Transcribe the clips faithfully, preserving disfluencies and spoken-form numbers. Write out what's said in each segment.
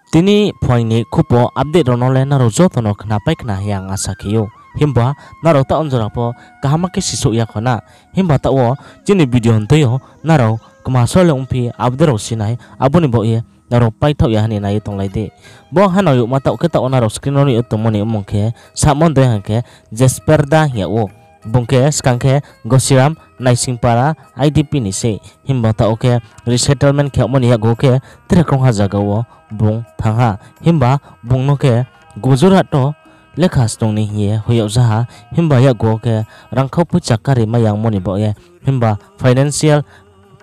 Tini phuaing ni khupo update rao no le nrao joto no khnapai khna hing ye ang asa khe ou. Himba nrao taoh jora pho kaham khe sisouh ya kho na. Himba taoh wo chini video ni tui yo nrao kma sole ongphi abo dei rao si nai, abo ni baoh ye nrao paithaoh ya ha ni nai ye tonglai di. Bo hano youhma taoh khe taoh wo nrao screen wo nuh ye tongmo ni mmung khe, samo dei hing khe, Jesper Da hing yag ou. Bung khe skang khe Gosiram Naisingpara I D P ni sei, himba taoh wo khe resettlement khe yagmo ni yakgu khe tre krungha zaga wo bung thanng ha. Himba bung no khe Gujarat wo lekha snung ni hing ye hoih yag ja ha, himba yakgu wo khe rangkhau poicha kari mai yangmo ni baoh ye, himba financial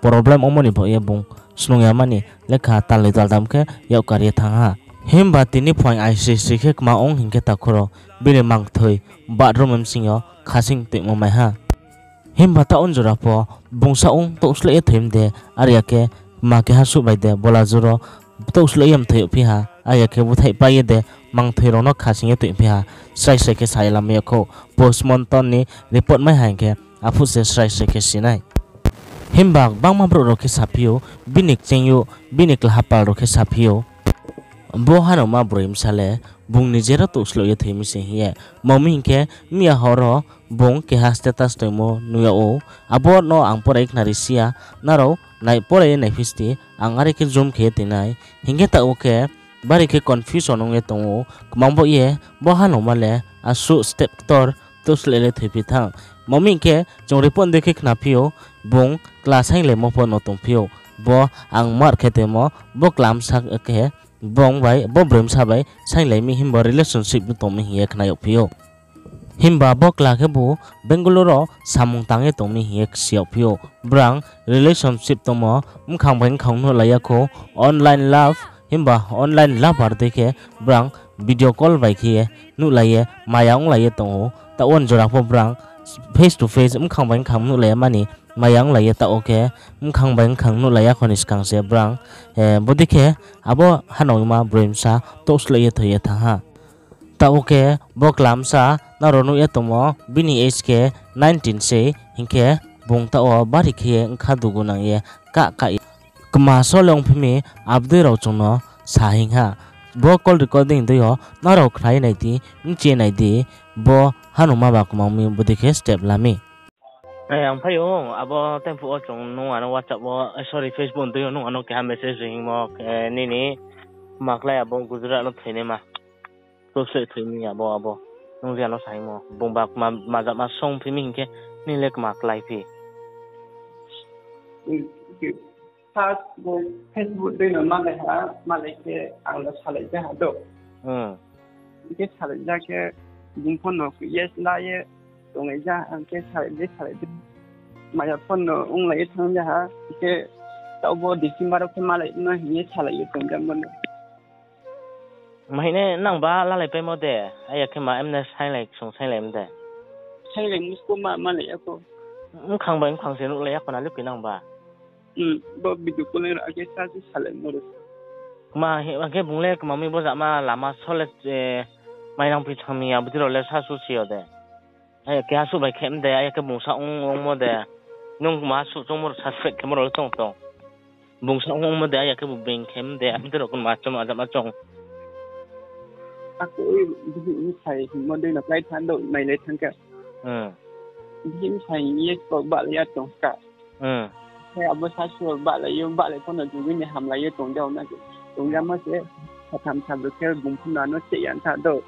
problem ongmo ni baoh ye bung snung ya mani lekha talnoi taltham khe yak kar ye thanng ha. Himba tini phuaing I C C khe kma ong hing khe takhu rao bini mangthoi bathroom bsing yo khasing toimo mai ha. Himba taoh jora pho bung saoh ong touhsloih ye thoi mi de, are ya khe kma keha suh bai de bola juro touhsloih ye mthoi yagphi ha, are ya khe búthaih pai ye de mangthoi rao no khasing ye toiphi ha, srai srai khe sa ye lamai ya khou. Postmortem ni report mai ha hing khe aphuh se srai srai khe si nai. Himba gbangma brouh rao khe saphi ou, bini kching yo, bini klahapal rao khe saphi ou, bo hanoima broi bsa le bung ni jero touhsloih ye thoi mi se hing ye. Tma hing khe, miya hor wo bung keha status toimo nuh yag ou, abo no ang porai khnari si ya, nrao nai porai ye naiphi sdi, ang are khe zoom khe ye tong nai. Hing khe taoh wo khe bari khe confusion ong ye tong ou, kmang baoh ye bo hanoima le asuh step ktor touhsloih le thoiphi thanng. Tma hing khe, chung report dei khe khnaphi ou, bung kla sainglaimo pho no tongphi ou. Bo ang mar khe tongmo, bo kla bsa khe, bung bai, bo broi bsa bai sainglai mi himba relationship no tong mi hing ye khna yagphi ou. Himba bo kla khebu Bangalore wo samung tang ye tong mi hing ye si yagphi ou. Brang relationship tongmo, bkhang bai bkhang nuhlai ya khou, online love, himba online lover dei khe brang video call bai khe ye nuhlai ye maya onglai ye tong ou. Taoh wo jora pho brang face to face bkhang bai bkhang nuhlai ya mani maya onglai ye taoh wo khe bkhang bai bkhang nuhlai ya kho ni skang se brang, bodei khe abo hanoima broi bsa touhsloih ye thoi ye thanng ha. Taoh wo khe bo kla bsa nrao nuh ye tongmo, bini age khe nineteen se, hing khe bung taoh wo bari khe ye bkha dugu nang ye kah kah ye kma sole ongphi mi, abo dei rao chung no sa hing ha. Bo call recording dei yo nrao khna ye nai di, bchi ye nai di, bo hanoima ba kmang mi bodei khe step la mi. Ang phai ou, abo time phuh wo chung nung ano WhatsApp wo, sorry, Facebook dei yo nung ano keha message ri hingmo, nini ma klái abo Gujarat no thoinaima. Touhsloih thoi mi abo, abo. Nung je ano sa hingmo, bungba kma, kma jama song phi mi hing khe, nini le kma klái phi. First bo Facebook dei no malai ha, malai khe ang no salai ja ha do. Hing khe salai ja khe, bung phone no yes la ye, tonglai ja, ang khe salai dei, salai dei. Maya phone no onglai ye thanng ja ha, hing khe taoh bo December wo khe malai no hing ye salai ye tong ja mo no. Mahinai nang ba lalaipaimo de, aya khe ma emne sainglai, ksung sainglai mde. Sainglai musko ma, malai ya kho. Bkhang bai bkhang se nuhlai ya kho na lukhi nang ba. Bo video calling ra khe sa se salaimo ro. Kma hing khe bung le kma mi bo jama lama sole, mainang phi thang mi abo dei rao le sa su si yo de. Aya khe asuh bai khe mde, aya khe bung sa ong ongmo de. Nung kma asuh choungmo rao suspect khemo rao le choung tong. Bung sa ong ongmo de, aya khe bu being khe mde, abo dei rao kma chom ajama choung. Ako, bihih bsai hingmo dei no klái thanng do, nailai thanng khe. Bihih bsai hing ye kau bahlai ya tong ska. Khe abo sasu bahlai yo, bahlai pho no jugui ni hamlai ye tong jao na khe. Tong jamo se, satham sabro khe bung pho no ano cheh ya tha do.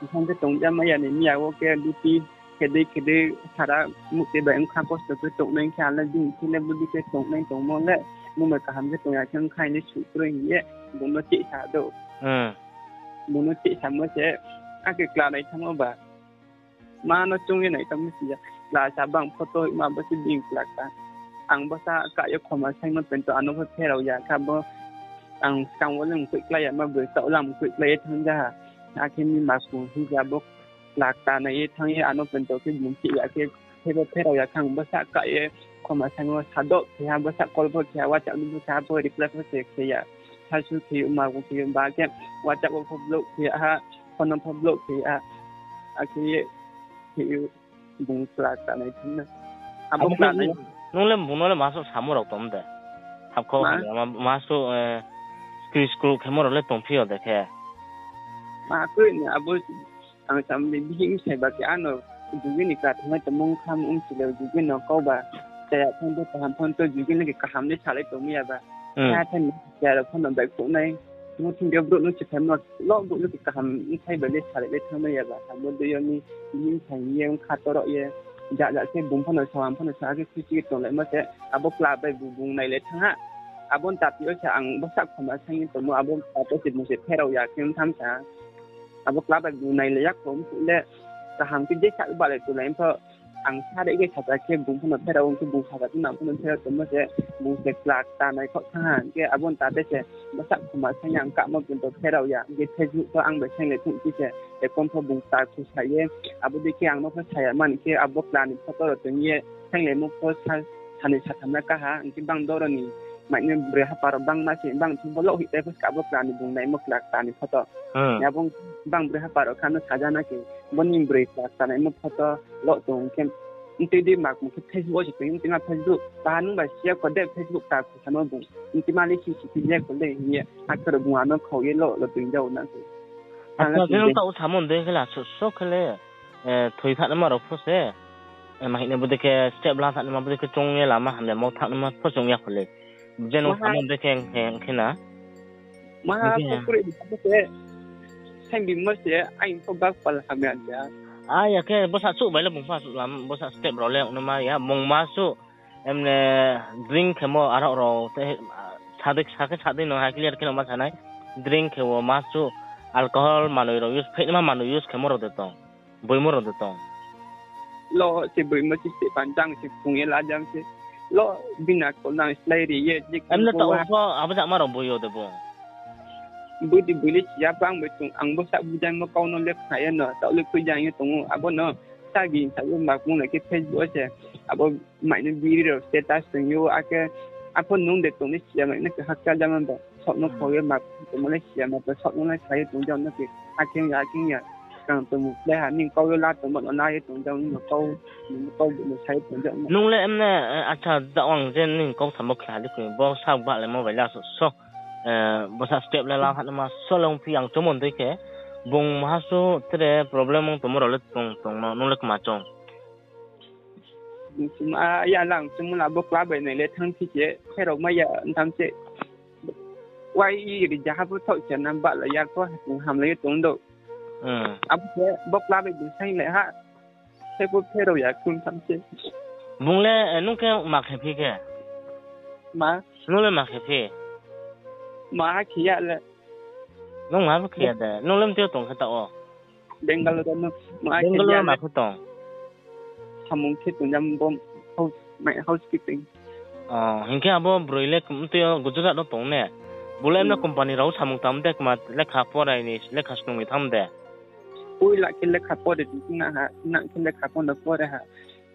Bkha khe tong jamai ya ni miya wo khe duty khe dei khe dei sara muhtui bai bkha kosto khe tongnai khe ang le bini thing le bodei khe tongnai tongmo le, bung bai kaham khe tong ya khe bkha hing le suh kroi hing ye, bung no chehsa do. Bung no chehsamo se, akhe kla nai thanngmo ba. Ma no choung ye nai thanngmo si ya. Kla sa bang photo hoihma bo se bini kla kta. Ang bo sa kah ye khoma saingmo pento ano pho pherao ya kha bo. Ang skang wo le mkoih klái ya ma bo taoh le ang mkoih klái ye thanng ja ha. Akhe mi ma kung hing ja bo kla kta nai ye thanng ye ano pento khe bung cheh ya khe, khe bo pherao ya kha ang bo sa kah ye khoma saingmo sa doh khe ha bo sa call pho khe ha WhatsApp ni pho khe ha bo reply pho se khe ya. Sasu khe ou ma kung khe ou ba khe WhatsApp wo pho block khe ya ha, phone no pho block khe ya ha. Akhe ye khe ou bung kla kta nai thanng na. Abo kla nai. Nung le bung no le ma suh samo rao tong de. Habkhau hamya ma, ma suh, eh, kri skru khemo rao le tongphi yo de khe. Ma kroi ni abo ang sam ni bihih bsai ba khe ano jugi ni kla thangnai tongmo ong kha, ong si le jugi no kau ba chaya phone to kaham phone to jugi no khe kaham le salai tongmai ya ba. Kha thani chaya rao phone no bai khouh nai. Mo thing de brouh no se phaimo lo brouh no khe kaham bsai bai le salai le thanngmai ya ba. Abo dei yo ni bihih bsai ye ong kha toro ye. Ja ja khe bung phone no sa, ang phone no sa khe khusi khe tonglaimo se. Abo kla bai bu bung nai le thanng ha. Abo ni tati yo se ang bsa khoma saing ye tongmo, abo ni tati se bung se pherao ya khe ong tham sa. Abo kla bai bung nai le ya kho, mphuh le kaham khe je sa balai tolai pho. Ang sa re khe sasa khe bung phone no pherao, ong khe bung sasa tong, ang phone no pherao tongmo se, bung se kla kta nai kho thanng ha, hing khe abo ni tati se bsa khoma saing ye ang kamo pon to pherao ya, hing khe Facebook pho ang bai saing le thung khe se, account pho bung kta khusa ye, abo dei khe ang no pho sa ya mani khe abo kla ni photo rao tong ye, sainglaimo pho sa, sanoi satham na kaha, hing khe bang doro ni, maino broi hapa rao bangma se, bang thing bo lo hih tai pho ska abo kla ni bung naimo kla kta ni photo. Abo bang broi hapa rao kha no saja na khe, bo ni broi kla kta naimo photo lo tong khe, mtui di mak mung khe Facebook wo se tong, mtui ma Facebook, paha nung bai siya kho de Facebook ta kho samo bung, mtui ma le si si khe je kho le hing ye, akhe rao bung ano khau ye lo lo tong jao na khe. Acha, je nung taoh samo dei khe la, so, so khe le, thoi thanngnaima rao pho se, ma hing nai bo dei khe step la thanngnaima bo dei khe choung ye lama hamya mau thanngnaima pho choung ya kho le. Je nung samo dei khe, khe, khe na. Maha pho kroi ni se, saing bimo se, aing pho bak pal hamya ja. A ya khe, bsa chuh bai le bung pha chuh lam, bsa step rao le ongnaima ya, bung ma chuh, emne drink khemo arao rao, sa dei, sa khe sa dei no ha clear khe no ma sa nai. Drink khe wo ma chuh, alcohol manoi rao use, phainaima manoi use khemo rao de tong. Boimo rao de tong. Lo se boimo se se pan jang se phung ye la jang se. Lo bini akol nang slái ri ye, je emne khe taoh pho abo jama rao boi yo de bo. Boi di boi le si ya bang bai tong, ang bo sa bujangmo kau no le khna ye no, taoh le khui jang ye tong ou, abo no sa gin sa ye ma kung nai khe Facebook wo se, abo maino biri rao status tong yo, akhe, apho nung de tong ni si ya maino khe hakchal jama ba, sok no khau ye ma tongmo le si ya ma ba, sok no le sa ye tong jang no khe, akhe ya, akhe ya, kang tongmo le ha, ning kau yo la tongmo no la ye tong jang no kau, ning kau bo no sa ye tong jang no. Nung le emne, acha, da ang je ning kau samo khe ha le khe, bo sa ba le mo bai la so, so, bsa step le la ha ma so le ongphi ang chomo dei khe, bung maha so tre problem ong tongmo rao le tong, tongmo, nung le kma choung. Bung sima ya lang chungmo la bo kla bai nai le thanngphi se, pherao mai ya tham se. Wai ri jaha pho thaoh se na ba la ya pho ha chung hamlai ye tong do. Abo se bo kla bai bung saing le ha. Khe pho pherao ya khun tham se. Bung le, nung khe ma khe phi khe? Ma? Nung le ma khe phi? Ma ha khe ya le. Nung ma pho khe ya de. Nung le mtui yo tong khe taoh wo? Bangalore no. Ma ha khe Bangalore ya ma le. Pho tong? Samung khe tong jam bo house, my housekeeping. Hing khe abo broi le mtui yo Gujarat no tong ne? Bo le emne company rao samung tang de, kma lekha porai ni lekha snung ni thanng de? Poila khe lekha pore di na ha, nang khe lekha pho no pore ha.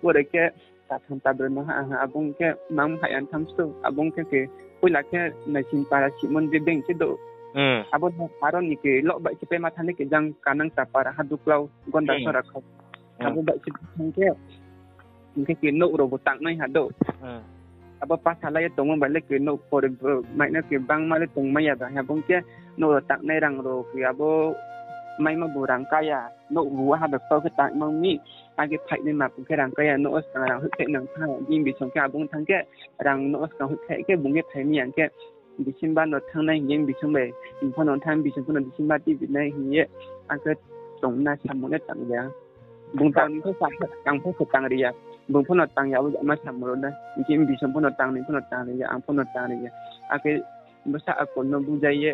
Pore khe tatham tabroi no ha, ha, abo ong khe mang ha ya tham sto, abo ong khe khe poila khe naising para simon de beng se do. Abo no aro ni khe lo bai se pema thani khe jang kanang ta para ha duklau gonda sora khau. Abo bai se thang khe, hing khe khe nouh rao bo tangnai ha do. Abo pasa lai ye tongmo bai le khe nouh pore bo maino khe bangma le tongmai ya ba. Abo ong khe nouh rao tangnai rang rao khe abo maimo bo rang ka ya. Nouh bo ha bai kau khe tangmang mi. Akhe phainai ma bung khe rang ka ya, nouh wo skang rang hoihkhlai nang thanng ha. Bini bising khe abo ong thanng khe rang nouh wo skang hoihkhlai khe bung khe phai mi ya khe December no thanngnai hing ye bising bai, bung pho no thanng, bising pho no December tibi nai hing ye, akhe tong na samung le tang ya. Bung tang ni khe sa, ang pho se tang ri ya. Bung pho no tang ya, abo jama samung rao le. Hing khe bising pho no tang ni pho no tang ri ya, ang pho no tang ri ya. Akhe bsa akol no bujai ye,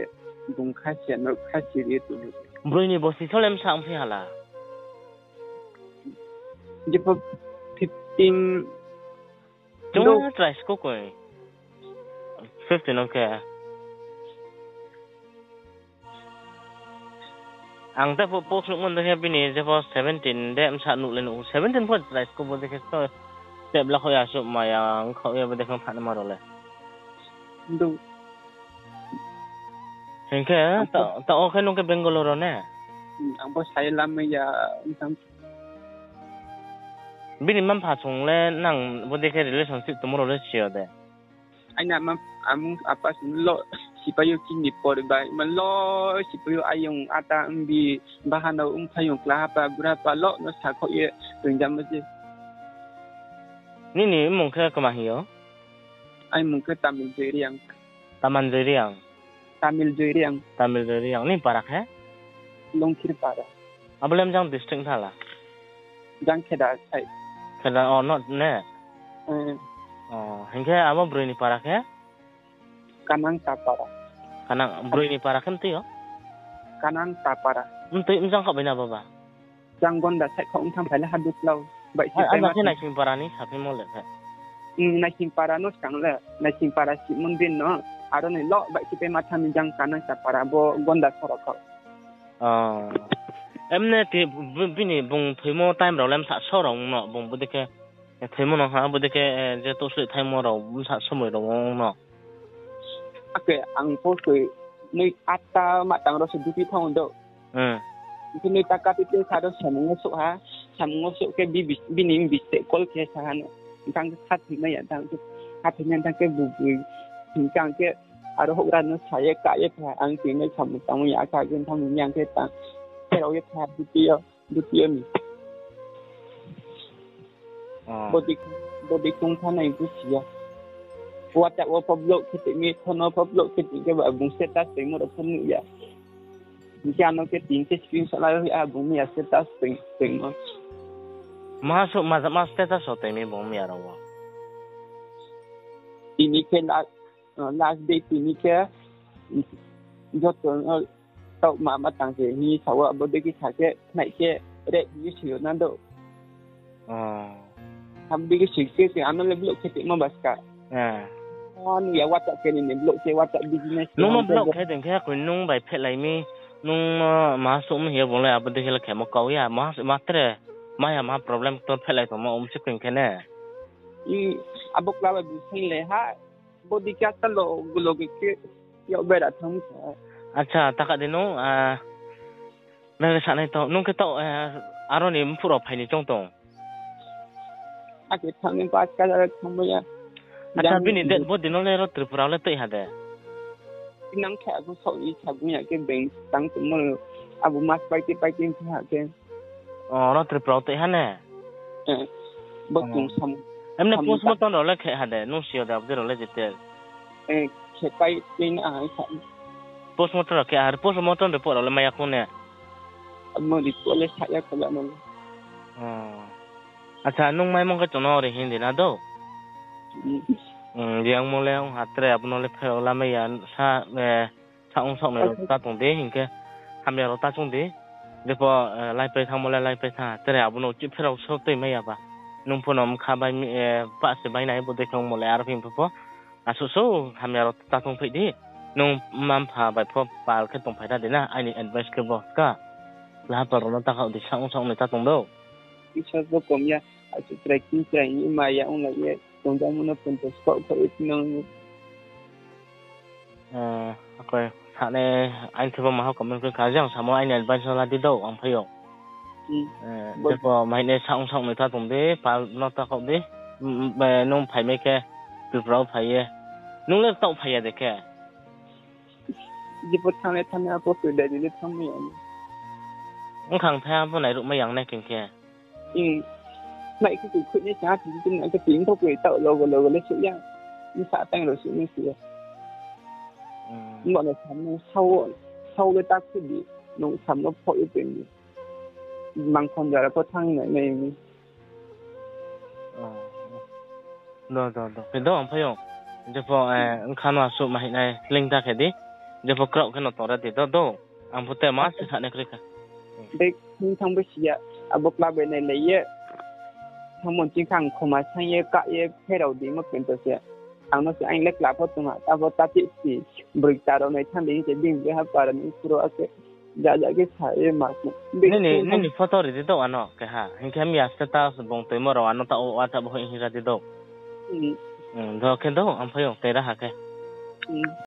bung kha si ya, no kha si ri ye tong. Broi ni bosi so le bsa ongphi hala? Jepho fifteen. Chung try sko koi. Fifteen ong khe. Ang ta pho post nuhmo dei khe bini jepho seventeen de bsa nuh le nuh. Seventeen pho try sko bo dei khe to step la kho ya suh ma ya ong khaoh ya bo dei khe phanma rao le. Hing khe, ta, ta o khe nung khe Bangalore rao ne? Ang pho sai lamai ya, ong tham. Bini mma-mpha song le nang bo dei khe relationship tongmo rao le si yo de? Aini ama, amung apa song lo, Sipai yo chini poribai ma lo, sipai yo ayong ata mbi, bahanao mphaiyong kla hapa, bura hapa lo no sakhaoh ye tongjamo se. Nini mmung khe kma hing yo? Aini mmung khe Tamil Joy Reang. Taman Joy Reang? Tamil Joy Reang. Tamil Joy Reang. Nini para khe? Longkhir para. Abo le mjang district thala? Jang Kheda side. Kheda, o, no, ne? Hmm. O, hing khe abo broi ni para khe? Kanang Tapara. Kanang, broi ni para khe mtui yo? Kanang Tapara. Mtui mjang khaoh bai na boba? Jang Gonda side khaoh mthang phai le Haduklau. Bai si, a, pai abo ma khe thang. Naisingpara ni saphaimo le khe? Hmm, Naisingpara no skang le. Naisingpara Shib Mondir no. Aro ni lo bai si pai ma thang ni jang Kanang Tapara bo Gonda sorok khaoh. O. Emne ti, bi-, bini bung thoimo time rao le msa so rao ong no, bung bodei khe, eh, thoimo no ha, bodei khe, eh, je tohsloih thaimo rao, msa somoi rao ong no. Ake ang pho khe noi atta ma tang rao se duty thanng do. Hmm. Khe noi ta kati te sa do samung wo souh ha, samung wo souh khe bi-, bi-, bini mbi se call khe sa ha no. Tang khe khathoi mai ya, tang khe khathoi mai ya, tang khe bubui. Hing khe ang khe aro houhgra no sa ye, ka ye pha, ang tini samung tangmo ya kha, khe thanng mi ang khe ta, pherao ye pha, duty yo, duty yo ni. O. Body, body kong thanai busi ya. WhatsApp wo pho block khe tini, phone wo pho block khe tini khe ba bung status toimo rao pho nuh ya. Hing khe ano khe tini khe screenshot la ya, bung miya status toing, toingmo. Maha souh, ma, ma status wo toimi bung miya rao wo? Tini khe la-, last day tini khe, joto no taoh ma ma tang se hing ye sa wo, abo dei khe sa khe, nai khe, re hing ye soi yo na do. O. Abo dei khe soi khe se, ano le block khe tongmo ba ska. Eh. Ano ya WhatsApp khe ni ni block khe WhatsApp business khe nung no ang khe block bo- khe tong khe, koi nung bai phehlai mi, nung no maha souh mi hing ye bung le abo dei khe le khemo kau ya, maha souh ma tre, ma ya maha problem ktor phehlai tongmo om se koi khe ne. I, abo kla bai bung saing le ha, body khe ata lo, gulo khe khe, yak bera thanng sa. Acha, ta kha di nung, ah, nang le sanai to, nung khe taoh, eh, aro ni mphuh rao phai ni choung tong? Ake thanng ni pass ka jara thanngmai ya. Acha, jang bini dead body no le ro Tripura le toi ha de? Nang khe abo saoh ni sabung ya khe beng tang tongmo, abo mas paiti paiti mphi ha khe. O, ro Tripura wo toi ha ne? Eh, bo chung sam-, emne postmortem rao le khe ha de, nung si yo de abo dei rao le jete? Eh, khe pai, pai na hai sa. Postmortem rao khe ha, postmortem report rao le mai ya khong ne? Amo report le sa ya kho la no. O. Acha, nung maimung khe chung no ri hing di na do? Hmm. Hmm, di ang mo le ong ha tre abo no le pherao lamai ya sa, eh, Saong saonai rao ta tong di, hing khe hamya rao ta choung di. Jepho, eh, laipai thanngmo le laipai thanng, tre abo no uchih pherao so toi mai ya ba. Nung pho no mkha bai mi, eh, pah se bai nai bo dei khe ongmo le aro phing pho pho. Asuh so hamya rao ta choung phai di. Nung mma mpha bai pho pal khe tongphai ra di na, aini advice khe bo ka. Laha pal rao no ta khaoh di, saong saonai ta tong do. Isor bo kom ya, asuh chrai khe chrai ni ma ya onglai ye, tongjamo no ponchas khaoh khaoh ye tinang. Eh, akoi, sani, aini thebo maha comment khe kha, jang samo aini advice no la di do, ang phai ou. Hmm. Eh, jepho, mahinai saong saonai ta tong di, pal no ta khaoh di. M-, m-, eh, nung phai mai khe, Tripura wo phai ye. Nung le taoh phai ya de khe? Jepho thanng le thanng nai, apho koi dai di le thanng mai ya. Ongkhang thai apho nairuh mai yang nai khe khe. Hmm. Mai khe koi khuinai sa, tini tini khe tini tho koi taoh logo logo le suh ya. Bsa tang rao suh nai suh ya. Hmm. Bo no sam no sao, sao le ta khui di, nung sam no phoh ye tong di. Mangkhon jora pho thanng nai nai ni. Oh. Do, do, do. Khe do, ang phai ou. Jepho, eh, ongkha no asuh ma hing nai, sleing ta khe di. Jepho kraoh khe no tong ra di, do, do. Ang pho te ma se sa nai kroi kha. Dei, hing thanng bo si ya, abo kla bai nai lai ye. Thanngmo ching kha ang khoma sang ye, kah ye, pherao di mo pento se. Ang no se ang le kla pho tong ha, abo ta ti si, broi ta rao nai thanng di, se bini beha para ni phuro ake. Ja, ja khe sa ye ma se. Nini, nini photo ri di do ano, keha. Hing khe miya status bung toimo rao ano ta o WhatsApp bo hing ra di do. Hmm. Hmm, do khe do, ang phai ou, tei ra ha khe. Hmm.